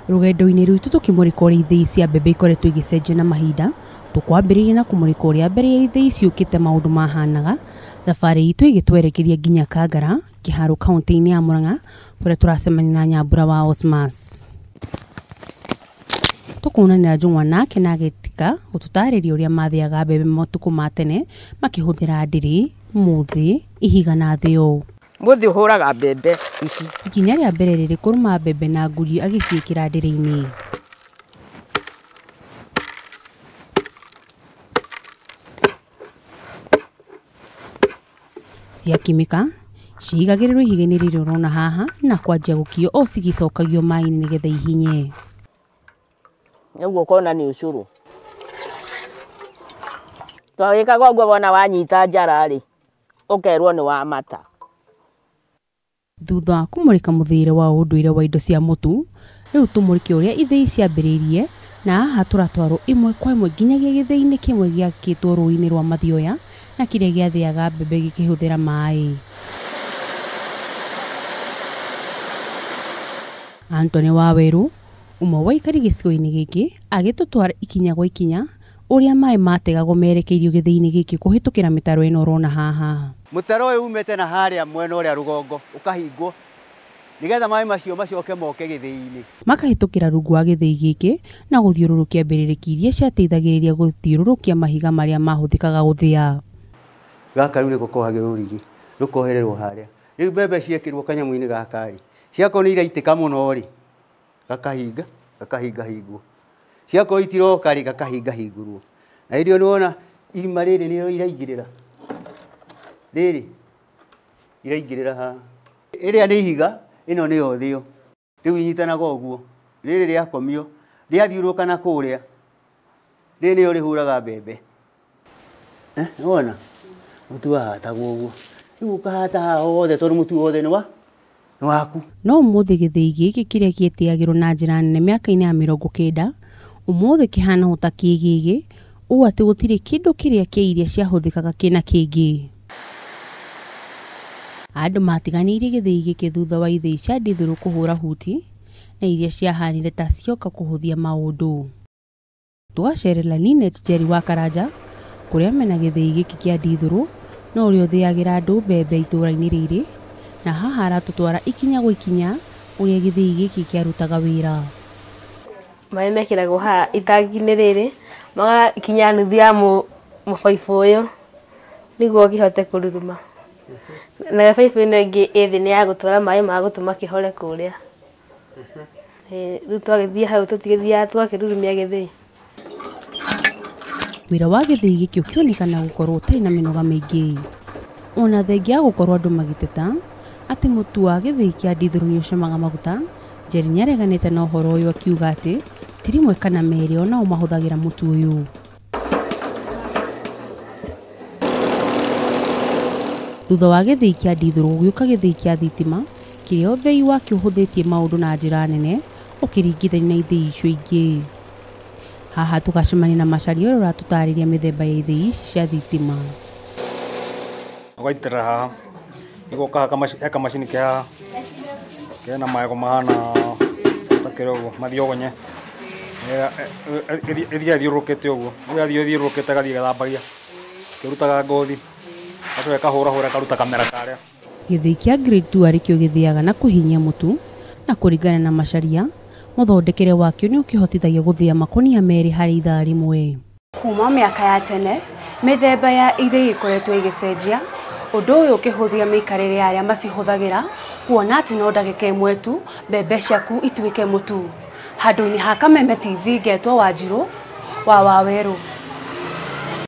Rũgendo-inĩ rwitũ tũkĩmũrĩka ũrĩa ithĩi cia mbembe ikoretwo igĩcenjia na mahinda, tũkwambĩrĩria na kũmũrĩka ũrĩa mbere ya ithĩi ciũkĩte maũndũ mahanaga. Thabarĩ itũ ĩgĩtwerekeria nginya Kangara, Kĩharũ kaunti-inĩ ya Murang'a, kũrĩa tũracemania na Nyambura wa Osmas. Tũkonanĩra njũng'wa nake na agetika gũtũtarĩria ũrĩa mathĩaga mbembe matukũ ma tene makĩhũthĩra ndĩrĩ, mũthĩ, ihiga na thĩo. Mũthĩ ũhũraga mbembe ici. Ikinya rĩa mbere rĩrĩ kũrũma mbembe na ngurio agĩciĩkĩra ndĩrĩ-inĩ. Ciakimĩka, ciigagĩrĩrwo ihiga-inĩ rĩrĩ ũrona haha na kwanjia gũkio o cigĩcokagio maĩ-inĩ nĩgetha ihinye. Ũguo ũkona nĩ ũcũrũ. Twagĩkaga ũguo wona wanyita njara rĩ, ũkerwo nĩ wa mata. Thutha wa kũmũrĩka mũthĩire wa ũndũire wa indo cia mũtu, rĩu tũmũrĩke ũrĩa ithĩi ciambĩrĩirie na haha tũratwarwo ĩmwe kwa ĩmwe nginyagia gĩthĩi-inĩ kĩmwe gĩakĩtwo rũĩ-inĩ rwa Mathioya na kĩrĩa gĩathĩaga mbembe gĩkĩhũthĩra maĩ. Anthony Wawerũ, ũmwe wa aikari gĩcigo-inĩ gĩkĩ, agĩtũtwara ikinya gwa ikinya ũrĩa maĩ mategagwo merekeirio gĩthĩi-inĩ gĩkĩ kũhĩtũkĩra mĩtaro ĩno ũrona haha. Mũtaro ũyũ umĩte na harĩa mwena ũrĩa rũgongo ũkahingwo nĩgetha maĩ macio macoke moke gĩthĩi-inĩ. Makahĩtũkĩra rungu wa gĩthĩi gĩkĩ na gũthiũrũrũkia mbĩrĩrĩki iria ciateithagĩrĩria gũthiũrũrũkia mahiga marĩa mahũthĩkaga gũthĩa. Gaka rĩu nĩko kohagĩrwo rũrigi rũkohererwo harĩa. Rĩu mbembe ciekĩrwo kanyamũ-inĩ gaka rĩ, ciakorwo nĩ iraitĩka mũno rĩ, gakahinga gakahingahingwo. Ciakorwo itiroka rĩ, gakahingahingũrwo. Na hĩndĩ ĩyo nĩwona irima rĩrĩ nĩrĩo iraingĩrĩra. Rĩrĩ iraingĩrĩra haha. Ĩrĩa nĩ ihiga, ĩno nĩyo thĩo. Rĩu inyitanaga ũguo. Rĩrĩ rĩakomio, rĩathiũrũrũka na kũrĩa, rĩrĩ nĩrĩo rĩhũraga mbembe. Nĩwona? Mũtu wahatagwo ũguo. Rĩu ũkahata haha hothe tondũ mũtu wothe nĩ waku. No ũmũthĩ gĩthĩi gĩkĩ kĩrĩa gĩetĩagĩrwo na njĩra nene mĩaka-inĩ ya 90, ũmũthĩ kĩhana o ta kĩgĩgĩ, ũũ atĩ gũtirĩ kĩndũ kĩrĩa kĩa iria ciahũthĩkaga kĩna kĩngĩ. Andũ matiganĩirie gĩthĩi gĩkĩ thutha wa ithĩi cia ndithũrũ kũhũra huti na iria ciahanire ta cioka kũhũthia maũndũ. Tũgacerera Linet Njeri wa Karanja kũrĩa mena gĩthĩi gĩkĩ kĩa ndithũrũ no ũrĩa ũthĩagĩra andũ mbembe itũũra-inĩ rĩrĩ, na haha aratũtwara ikinya gwa ikinya ũrĩa gĩthĩi gĩkĩ kĩarutaga wĩra. Maĩ mekĩragwo haha itangi-inĩ rĩrĩ magakinya nuthu ya mũbaibũ ũyũ nĩguo kĩhote kũruruma. Nayo baibũ ĩno ĩngĩ ĩ thĩ nĩ ya gũtwara maĩ ma gũtũma kĩhore kũrĩa. Rĩu twagĩthiĩ hau tũtigĩthiaga twakĩrurumia gĩthĩi. Wĩra wa gĩthĩi gĩkĩ ũkĩonekana gũkorwo ũtarĩ na mĩnoga mĩingĩ. Ona thengia ya gũkorwo andũ magĩteta atĩ mũtu wa gĩthĩi kĩa ndithũrũ nĩ ũcamaga maguta, Njeri nĩareganĩte na ũhoro ũyũ akiuga atĩ ti rĩmwe kana merĩ onao mahũthagĩra mũtu ũyũ. Thutha wa gĩthĩi kĩa ndithũrũ gũgĩũka gĩthĩi kĩa thitima kĩrĩa ũthĩi wakĩo ũhũthĩtie maũndũ na njĩra nene ũkĩringithania na ithĩi icio ingĩ. Haha tũgacemania na Macharia ũrĩa ũratũtarĩria mĩthemba ya ithĩi ici cia thitima. Ũgaitĩrĩra haha, ĩgoka he kamacini ke haha kena maego mahana ta kĩrĩa ũguo mathiogonye, ĩthiĩ ĩthiũrũrũkĩte ũguo, rĩu yathiĩ ĩthiũrũrũkĩte ĩgathiĩ ĩgĩthambagia ĩkĩrutaga ngothi, gacoka ĩkahũrahũra ĩkaruta kamera karĩa. Gĩthĩi kĩa grade 2 arĩkĩo gĩthĩaga na kũhinyia mũtu, na kũringana na Macharia, mũthondekere wakĩo nĩ ũkĩhotithagia gũthĩa makũnia 2 harĩ ithaa rĩmwe. Kuma mĩaka ya tene, mĩthemba ya ithĩi ĩkoretwo ĩgĩcenjia, ũndũ ũyũ ũkĩhũthia mĩikarĩre ya arĩa macihũthagĩra, kuona atĩ no ndagĩka ĩmwe tu mbembe ciaku ituĩke mũtu. Handũ-inĩ ha Kameme TV ngetwo Wanjirũ wa Wawerũ.